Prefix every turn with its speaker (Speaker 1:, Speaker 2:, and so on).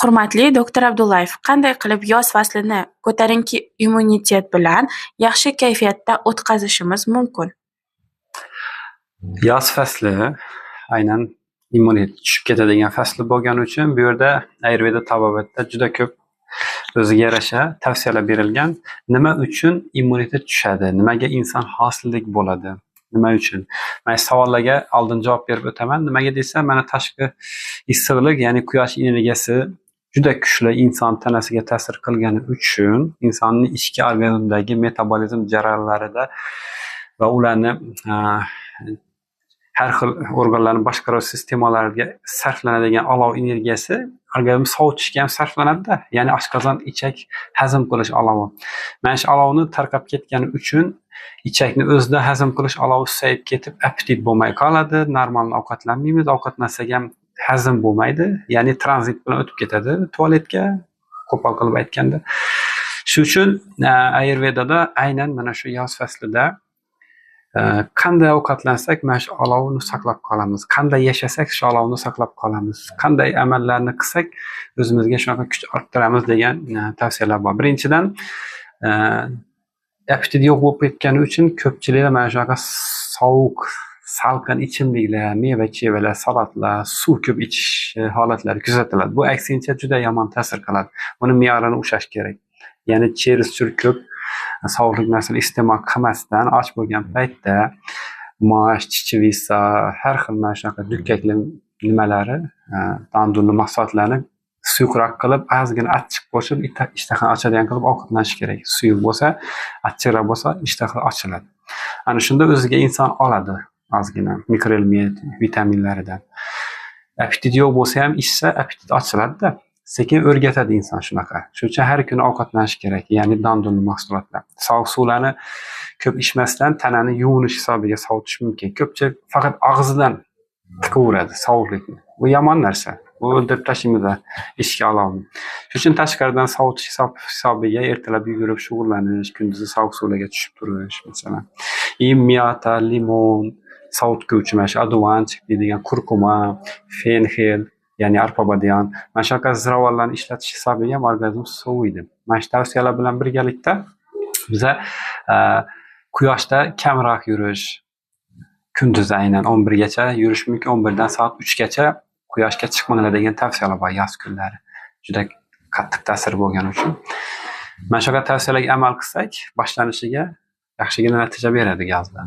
Speaker 1: Hurmatli doktor Abdullayev, qanday qilib yoz faslini ko'tarinki immunitet bilan yaxshi kayfiyatda o'tkazishimiz mumkin?
Speaker 2: Yoz fasli aynan immunitet tushib ketadigan fasli bo'lgani uchun bu yerda ayurveda tabobatda juda ko'p o'ziga yarasha tavsiyalar berilgan. Nima uchun immunitet tushadi? Nimaga inson hosillik bo'ladi? Nima uchun? Mana shu savollarga oldin javob berib o'taman. Nimaga desa, mana tashqi issiqlik, ya'ni quyosh energiyasi juda kuchli inson tanasiga ta'sir qilgani uchun insonning ichki organizmidagi metabolizm jarayonlarida va ularni har xil organlarni boshqaruv sistemalariga sarflanadigan olov energiyasi organizm sovutishga ham sarflanadi-da. Ya'ni oshqozon, ichak hazm qilish olovi. Mana shu olovni tarqab ketgani uchun ichakni o'zida hazm qilish olovi susayib ketib, appetit bo'lmay qoladi, normal ovqatlanmaymiz, ovqatlansak ham hazm bo'lmaydi, ya'ni tranzit bilan o'tib ketadi tualetga, qo'pol qilib aytganda. Shu uchun ayurvedada aynan mana shu yoz faslida qanday ovqatlansak, mana shu olovni saqlab qolamiz. Qanday yashasak, shu olovni saqlab qolamiz. Qanday amallarni qilsak, o'zimizga shunaqa kuch orttiramiz degan tavsiyalar bor. Birinchidan, appetit yo'q bo'lib ketgani uchun ko'pchilikda mana shunaqa sovuq, salqin ichimliklar, meva-chevalar, salatlar, suv ko'p ichish holatlari kuzatiladi. Bu aksincha juda yomon ta'sir qiladi. Buni me'yorini ushlash kerak. Ya'ni чересчур ko'p sovuqlik narsani iste'mol qilmasdan, och bo'lgan paytda mosh, chichivisa, har xil mana shunaqa dukkakli nimalari, tandurli mahsulotlarni suyuqroq qilib, ozgina achchiq qo'shib, ishtahani ochadigan qilib ovqatlanish kerak. Suyuq bo'lsa, achchiqroq bo'lsa, ishtaha ochiladi. Ana shunda o'ziga inson oladi ozgina mikroelement, vitaminlaridan. Appetit yo'q bo'lsa ham ichsa appetit ochiladi-da. Sekin o'rgatadi inson shunaqa. Shuning uchun har kuni ovqatlanish kerak, ya'ni dondurli mahsulotlar. Sovuq suvlarni ko'p ichmasdan tanani yuvinish hisobiga sovutish mumkin. Ko'pchilik faqat og'zidan tiqaveradi sovuqlikni. Bu yomon narsa. Bu o'ldirib tashlaymiz ichki olovni. Shuning uchun tashqaridan sovutish hisobiga ertalab yugurib shug'ullanish, kunduzi sovuq suvlarga tushib turish masalan. И мята, limon, sovutguvchi mana shu одуванчик deydigan kurkuma, фенхель, ya'ni arpabadyon, mana shunaqa ziravorlarni ishlatish hisobiga ham organizm soviydi. Mana shu tavsiyalar bilan birgalikda biza quyoshda kamroq yurish, kunduzi aynan 11 gacha yurish mumkin, 11 dan soat 3 gacha quyoshga chiqmanglar degan tavsiyalar bor yoz kunlari. Juda qattiq ta'sir bo'lgani uchun. Mana shunaqa tavsiyalarga amal qilsak, boshlanishiga yaxshigina natija beradi yozda.